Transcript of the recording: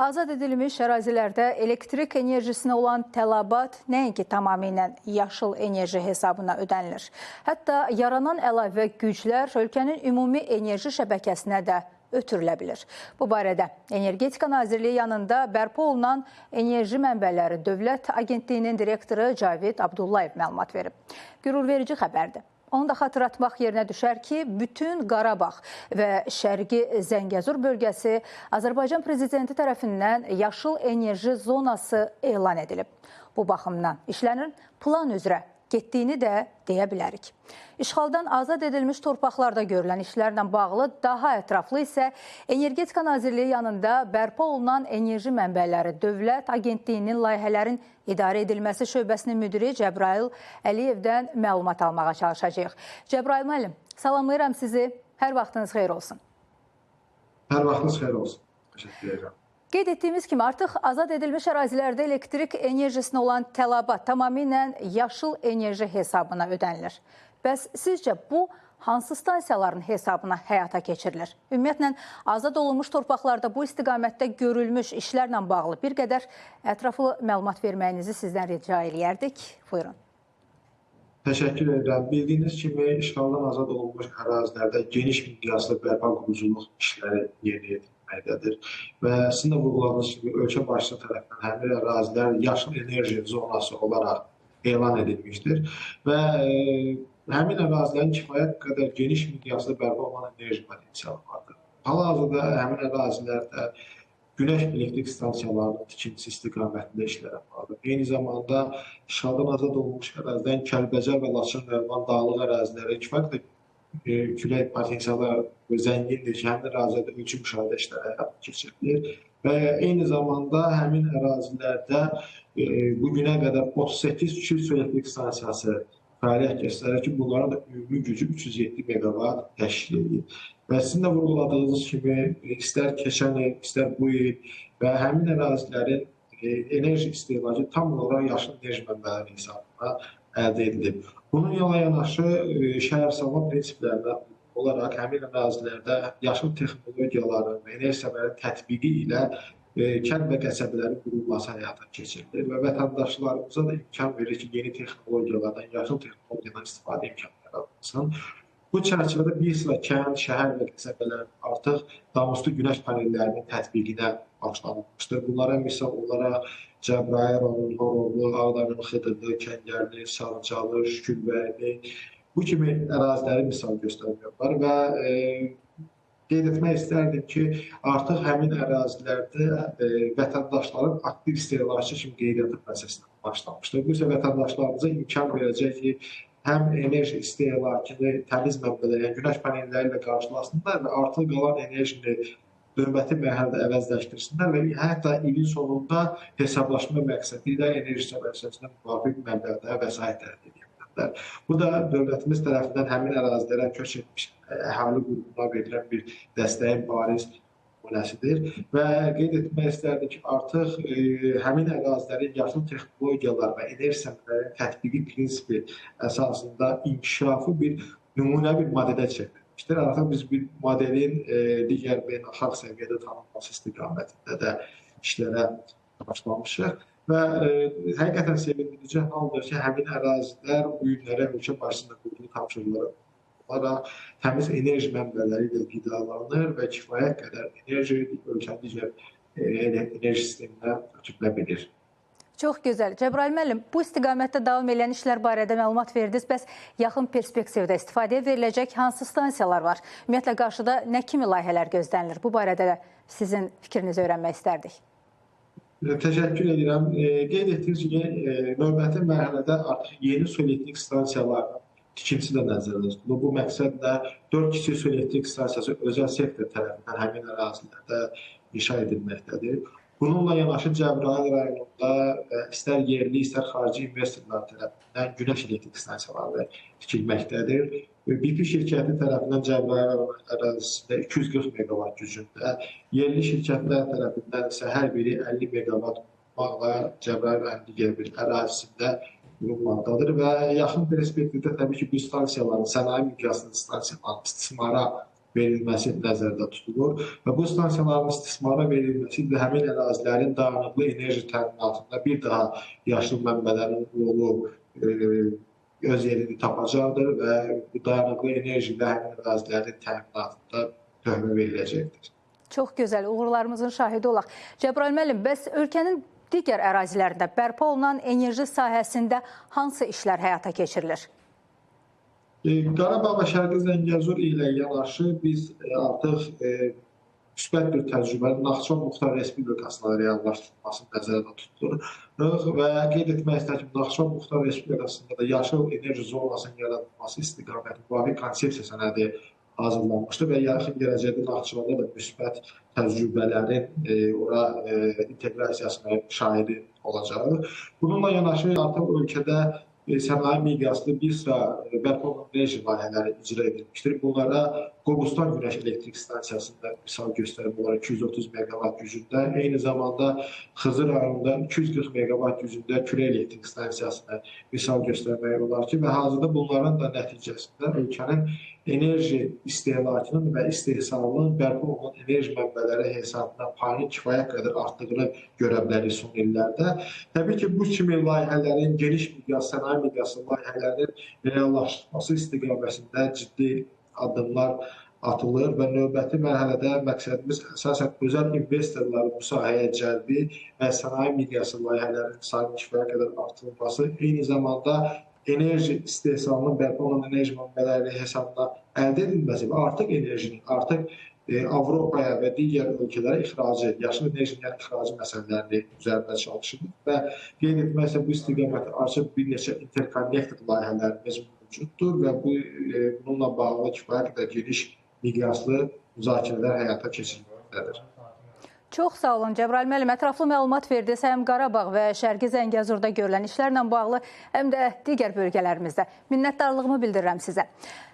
Azad edilmiş ərazilərdə elektrik enerjisinə olan tələbat nəinki tamamilə yaşıl enerji hesabına ödənilir. Hətta yaranan əlavə güclər ölkənin ümumi enerji şəbəkəsinə də ötürülə bilir. Bu barədə Energetika Nazirliyi yanında bərpa olunan Enerji Mənbələri Dövlət Agentliyinin direktoru Cavid Abdullayev məlumat verib. Qürurverici xəbərdir. Onu da xatırlatmaq yerinə düşər ki, bütün Qarabağ və Şərqi Zəngəzur bölgəsi Azərbaycan Prezidenti tərəfindən yaşıl enerji zonası elan edilib. Bu baxımdan işlərin plan üzrə getdiyini də deyə bilərik. İşğaldan azad edilmiş torpaqlarda görülən işlərlə bağlı daha ətraflı isə Energetika Nazirliyi yanında bərpa olunan Enerji Mənbələri Dövlət Agentliyinin layihələrin idarə edilməsi şöbəsinin müdiri Cəbrayıl Əliyevdən məlumat almağa çalışacağıq. Cəbrayıl müəllim, salamlayıram sizi. Hər vaxtınız xeyir olsun. Hər vaxtınız xeyir olsun. Təşəkkür edirəm. Qeyd etdiyimiz kimi artıq azad edilmiş ərazilərdə elektrik enerjisinə olan tələbat tamamilə yaşıl enerji hesabına ödənilir. Bəs sizcə bu hansı stansiyaların hesabına həyata keçirilir? Ümumiyyətlə, azad olunmuş torpaqlarda bu istiqamətdə görülmüş işlərlə bağlı bir qədər ətraflı məlumat verməyinizi sizdən rica eləyərdik. Buyurun. Təşəkkür edirəm. Bildiyiniz kimi işğaldan azad olunmuş ərazilərdə geniş miqyaslı bərpa quruculuq işləri yerinə yetirilməkdədir. Və sizin də vurğuladığınız kimi ölkə başçısı tərəfindən həmin ərazilər yaşıl enerji zonası olaraq elan edilmişdir və həmin ərazilərin kifayət qədər geniş miqyaslı bərpa olunan enerji potensialı vardır. Hal-hazırda həmin ərazilərdə günəş elektrik stansiyalarının tikintisi istiqamətində işlər aparılır. Eyni zamanda işğaldan azad olunmuş ərazilərin Kəlbəcər və Laçın rayonunun dağlıq əraziləri kifayət qədər külək potensialı zəngindir ki, həmin ərazilərdə ölçü müşahidə işləri həyata keçirilir və eyni zamanda həmin ərazilərdə bu günə qədər 38 kiçik su elektrik stansiyası fəaliyyət göstərir ki, bunların da ümumi gücü 307 meqavat təşkil edir. Və sizin də vurğuladığınız kimi, istər keçən il, istər bu il və həmin ərazilərin enerji istehlakı tam olaraq yaşıl enerji mənbələri hesabına əldə edilib. Bunun yanaşı şəhərsalma prinsiplərinə olaraq həmin ərazilərdə yaşıl texnologiyaların və enerji səbəbinin tətbiqi ilə kənd və qəsəbələrin qurulması həyata keçirilir və vətəndaşlarımıza da imkan verir ki, yeni texnologiyalardan, yaşıl texnologiyadan istifadə imkanı yaradılsın. Bu çərçivədə bir sıra kənd, şəhər və qəsəbələr artıq damüstü günəş panellərinin tətbiqinə başlanılmışdır. Bunlara misal olaraq Cəbrayıl rayonu, Horoğlu, Ağdamın Xıdırlı, Kəngərli, Sarıcalı, Şükürbəyli bu kimi əraziləri misal göstərmək olar və qeyd etmək istərdim ki, artıq həmin ərazilərdə vətəndaşların aktiv istehlakçı kimi qeydiyyatı prosesinə başlamışdır. Bu isə vətəndaşlarımıza imkan verəcək ki, həm enerji istehlakını təmiz mənbələr, yəni günəş panelləri ilə qarşılasınlar və artıq qalan enerjini növbəti mərhələdə əvəzləşdirsinlər və hətta ilin sonunda hesablaşma məqsədi ilə enerji şəbəkəsinə müvafiq məbləğdə vəsait əldə edə bilərlər. Bu da dövlətimiz tərəfindən həmin ərazilərə köç etmiş əhali qrupuna verilən bir dəstəyin bariz nümunəsidir və qeyd etmək istərdim ki, artıq həmin ərazilərin yaşıl texnologiyalar və enerji sənədlərinin tətbiqi prinsipi əsasında inkişafı bir nümunə bir modelə çevrilmişdir. Artıq biz bir modelin digər beynəlxalq səviyyədə tanınması istiqamətində də işlərə başlamışıq və həqiqətən sevindirici haldır ki, həmin ərazilər bu günlərə ölkə başçısının qoyduğu tapşırıqlara olaraq təmiz enerji mənbələri ilə qidalanır və kifayət qədər enerji ölkənin digər enerji sisteminə ötürülə bilir. Çox gözəl. Cəbrayıl müəllim, bu istiqamətdə davam edən işlər barədə məlumat verdiniz. Bəs yaxın perspektivdə istifadəyə veriləcək hansı stansiyalar var? Ümumiyyətlə, qarşıda nə kimi layihələr gözlənilir? Bu barədə də sizin fikrinizi öyrənmək istərdik. Təşəkkür edirəm. Qeyd etdiyiniz kimi, növbəti mərhələdə artıq yeni su elektrik stansiyalarının tikintisi də nəzərdə tutulur. Bu məqsədlə 4 kiçik su elektrik stansiyası özəl sektor tərəfindən həmin ərazilərdə inşa edilməkdədir. Bununla yanaşı Cəbrayıl rayonunda istər yerli, istər xarici investorlar tərəfindən günəş elektrik stansiyaları tikilməkdədir. BP şirkəti tərəfindən Cəbrayıl ərazisində 240 meqavat gücündə, yerli şirkətlər tərəfindən isə hər biri 50 meqavat olmaqla Cəbrayıl rayonunun digər bir ərazisində qurulmaqdadır və yaxın perspektivdə təbii ki, bu stansiyaların, sənaye miqyasında stansiyaların istismara verilməsi nəzərdə tutulur və bu stansiyaların istismara verilməsi də həmin ərazilərin dayanıqlı enerji təminatında bir daha yaşıl mənbələrin rolu öz yerini tapacaqdır və bu dayanıqlı enerji də həmin ərazilərin təminatında töhfə veriləcəkdir. Çox gözəl, uğurlarımızın şahidi olaq. Cəbrayıl müəllim, bəs ölkənin digər ərazilərində bərpa olunan enerji sahəsində hansı işlər həyata keçirilir? Qarabağ və Şərqi Zəngəzur ilə yanaşı biz artıq müsbət bir təcrübənin Naxçıvan Muxtar Respublikasına reallaşdırılmasını nəzərdə tuturuq və qeyd etmək istəyirəm ki, Naxçıvan Muxtar Respublikasında da yaşıl enerji zonasının yaradılması istiqamətli müvafiq konsepsiya sənədi hazırlanmışdı və yaxın gələcəkdə Naxçıvanda da müsbət təcrübələrin ora inteqrasiyasına şahidi olacağıq. Bununla yanaşı artıq ölkədə sənaye miqyaslı bir sıra bərpa olunan enerji layihələri icra edilmişdir. Bunlara Qobustan Günəş Elektrik Stansiyasında misal göstərmək olar 230 meqavat gücündə, eyni zamanda Xızı rayonunda 240 meqavat gücündə külək elektrik stansiyasını misal göstərmək olar ki, və hazırda bunların da nəticəsində ölkənin enerji istehlakının və istehsalının bərpa olunan enerji mənbələri hesabına payının kifayət qədər artdığını görə bilərik son illərdə. Təbii ki, bu kimi layihələrin geniş miqyas, sənaye miqyaslı layihələrin reallaşdırılması istiqamətində ciddi addımlar atılır və növbəti mərhələdə məqsədimiz əsasən özəl investorların bu sahəyə cəlbi və sənaye miqyaslı layihələrin sayının kifayət qədər artırılması, eyni zamanda enerji istehsalının bərpa olunan enerji mənbələri hesabına əldə edilməsi və artıq enerjinin, artıq Avropaya və digər ölkələrə ixracı, yaşıl enerjinin yəni ixracı məsələlərini üzərində çalışırıq və qeyd etmək istəyirəm, bu istiqamətdə artıq bir neçə interkonnektor layihələrimiz mövcuddur və bununla bağlı kifayət qədər geniş miqyaslı müzakirələr həyata keçirilməkdədir. Çox sağ olun Cəbrayıl müəllim, ətraflı məlumat verdiniz həm Qarabağ və Şərqi Zəngəzurda görülən işlərlə bağlı, həm də digər bölgələrimizdə. Minnətdarlığımı bildirirəm sizə.